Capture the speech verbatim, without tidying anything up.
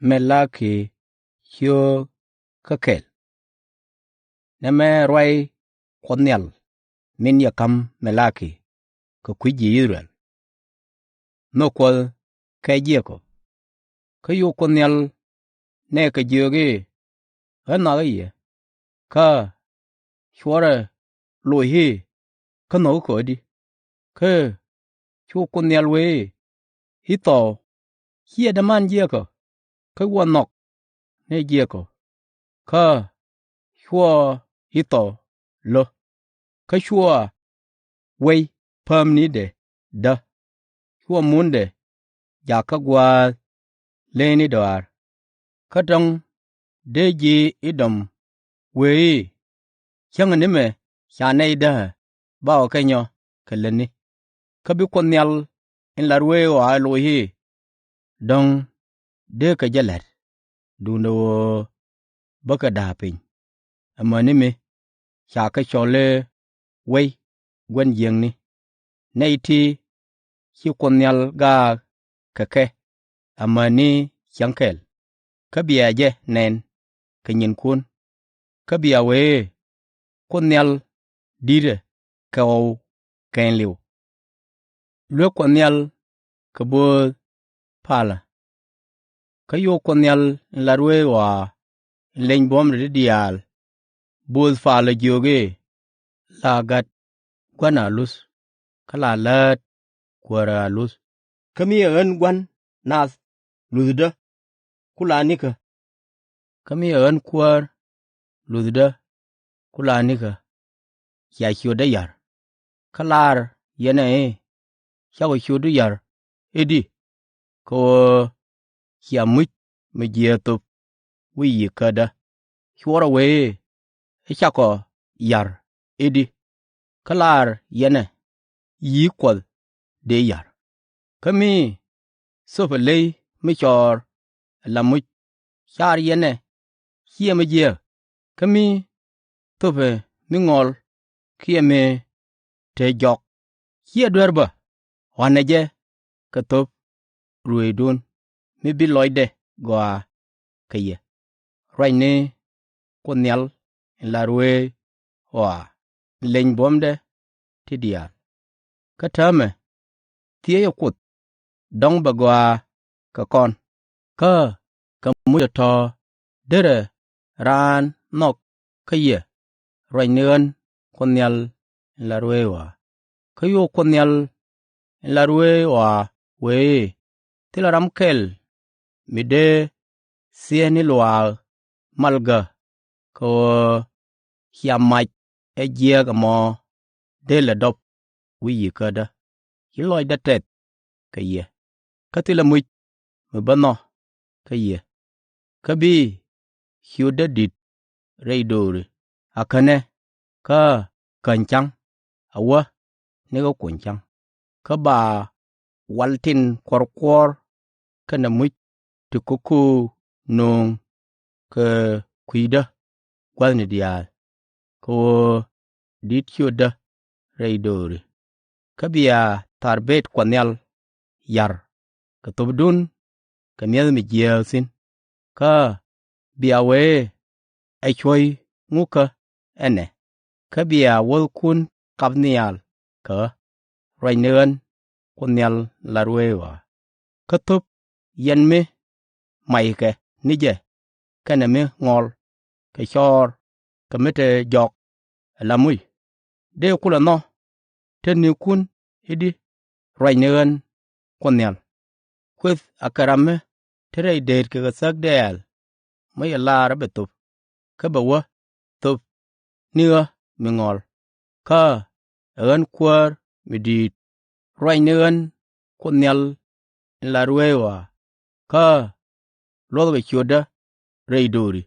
Mɛ-la-ki ciöök kä kɛl. Nɛmɛ ruac Kuɔth Nhial min cɛ ka̱m Mɛ-la-ki kɛ kui̱c ji̱ I-thɛ-rɛl, nhök Kuɔth kɛ Je-kɔb. Kä cu Kuoth Nhial nɛɛkɛ jiök i̱, Ɣän nhɔakä yɛ, kä cuarɛ loc i̱, Kä nhɔkä kɛ ɣöö di̱? Kä cu Kuoth Nhial wee i̱, Ɛ-thɔw, /ciɛ däman jiäkä, kä cua̱ nhɔk ni jiäkä. Kä cua̱ Ɛ-thɔw lo̱k, kä cua̱ wec päämnidɛ däk, cua̱ mundɛ jakä gua̱a̱th lëëni dɔaar. Kä dɔ̱ŋ dee ji̱ Ɛ-dom wee i̱, Cäŋɛ ni mɛ ca nɛy dääk bakɔ kɛ nyɔk kɛ lätni. Kä bi Kuoth Nhial in la ruëëc ɣɔaa loc i̱, Dɔ̱ŋ dee kɛ jɛ la̱t, duundɛ ɣöö bä kɛ da̱a̱k piny, amäni mi ca kɛ cɔl i̱ wec gua̱n jiäkni. Nɛy ti ci Kuoth Nhial gaak kɛ kɛ amäni cäŋ kɛl, kä bia jɛ nɛn kɛ nyinkun, kä bia wee i̱, Kuoth Nhial di̱tɛ kɛ ɣɔw kɛɛliw. Luek Kuɔth Nhial kɛ bööth palä. Kä cu Kuoth Nhial in la ruëëc ɣɔaa in leny buɔ̱mdɛ ti diaal bööth palä, jiök i̱, La gat gua̱n a luth, kä la läät kuäärä a luth. Kä mi ɛ ɣän gua̱n nath luthdä, ku la nikä. Kä mi ɛ ɣän kuäär luthdä, ku la nikä, cia ciötdä ya̱r. Kä lar yɛn ɛ i̱, Cakɔ ciötdu ya̱r i̱di? Kɛ ɣöö cia muc mi jiääk thöp wi̱i̱ yiëë kädä. Cuarɛ wee i̱, Cakɔ ya̱r i̱di? Kä lar yɛn ɛ, Yi̱k Kuɔth dëë ya̱r. Kä mi thöpɛ ley mi cɔɔr ala muc, car yɛn ɛ, /ciɛ mi jiääk. Kä mi thöpɛ mi ŋɔl kiɛ mi te jɔk, /ciɛ duer bä, ɣɔ̱a̱nɛ jɛ kɛ thöp ruëëcdun mi bi lɔcdɛ gɔaa kɛ yɛ. Ruacni Kuoth Nhial in la ruëëc ɣɔaa in leny buɔ̱mdɛ ti diaal. Kä täämɛ thiecɛ Kuoth, dɔ̱ŋ bɛ gɔaa kɛ kɔn, kä kɛ mucdɛ tɔ̱ derɛ raan nhɔk kä yɛ. Ruacni ɣän Kuoth Nhial in la ruëëc ɣɔaa. Kä cu Kuoth Nhial in la ruëëc ɣɔaa wee i̱, Thilɛ ram kɛl mi dee thiec ni luaak mal gäk, kɛ ɣöö cia mac ɛ jiääk ɛmɔ dee lɛ dɔp wi̱i̱ yiëë kädä. Ci lɔcdä tɛth kɛ yɛ, kä thilɛ muc mi bä nhɔk kä yɛ. Kä bi ciötdä di̱t rɛy do̱ri, a känɛ kä käny ca̱ŋ, a wä nikɛ kuny ca̱ŋ. Kä ba wal tin kuɔ̱rkuɔ̱r kɛnɛ muc ti ko̱ko̱o̱k nööŋ kɛ kui̱dä gua̱thni diaal, kɛ ɣöö di̱t ciötdä rɛy do̱ri. Kä bia tharbet Kuɔth Nhial ya̱r kɛ thöpdun kɛ mi̱eth mi jiääk thi̱n. Kä bia wee i̱, Ɛ cuɔ̱c ŋukä ɛnɛ? Kä bia wuɔ̱thkun kap nhial kɛ ɣä. Ruacni ɣän Kuoth Nhial in la ruëëc ɣɔaa. Kä thöp yɛn mi mackɛ ni jɛ, kɛnɛ mi ŋɔl kɛ cɔɔr kɛ mi te jɔk ala muc, dee kulɛ nhɔk tetnikun i̱di? Ruacni ɣän Kuoth Nhial. Kuëth akɛ ram mi te rɛy deet kɛ kɛ thäk dɛ̈ɛ̈l, mi cɛ lar i̱ bɛ thöp, kä bɛ wä thöp ni ɣä mi ŋɔl. Kä ɛ ɣän Kuäär mi di̱i̱t. Ruacni ɣän Kuoth Nhial in la ruëëc ɣɔaa. Kä luɔ̱thkɛ ciötdä rɛy do̱ri,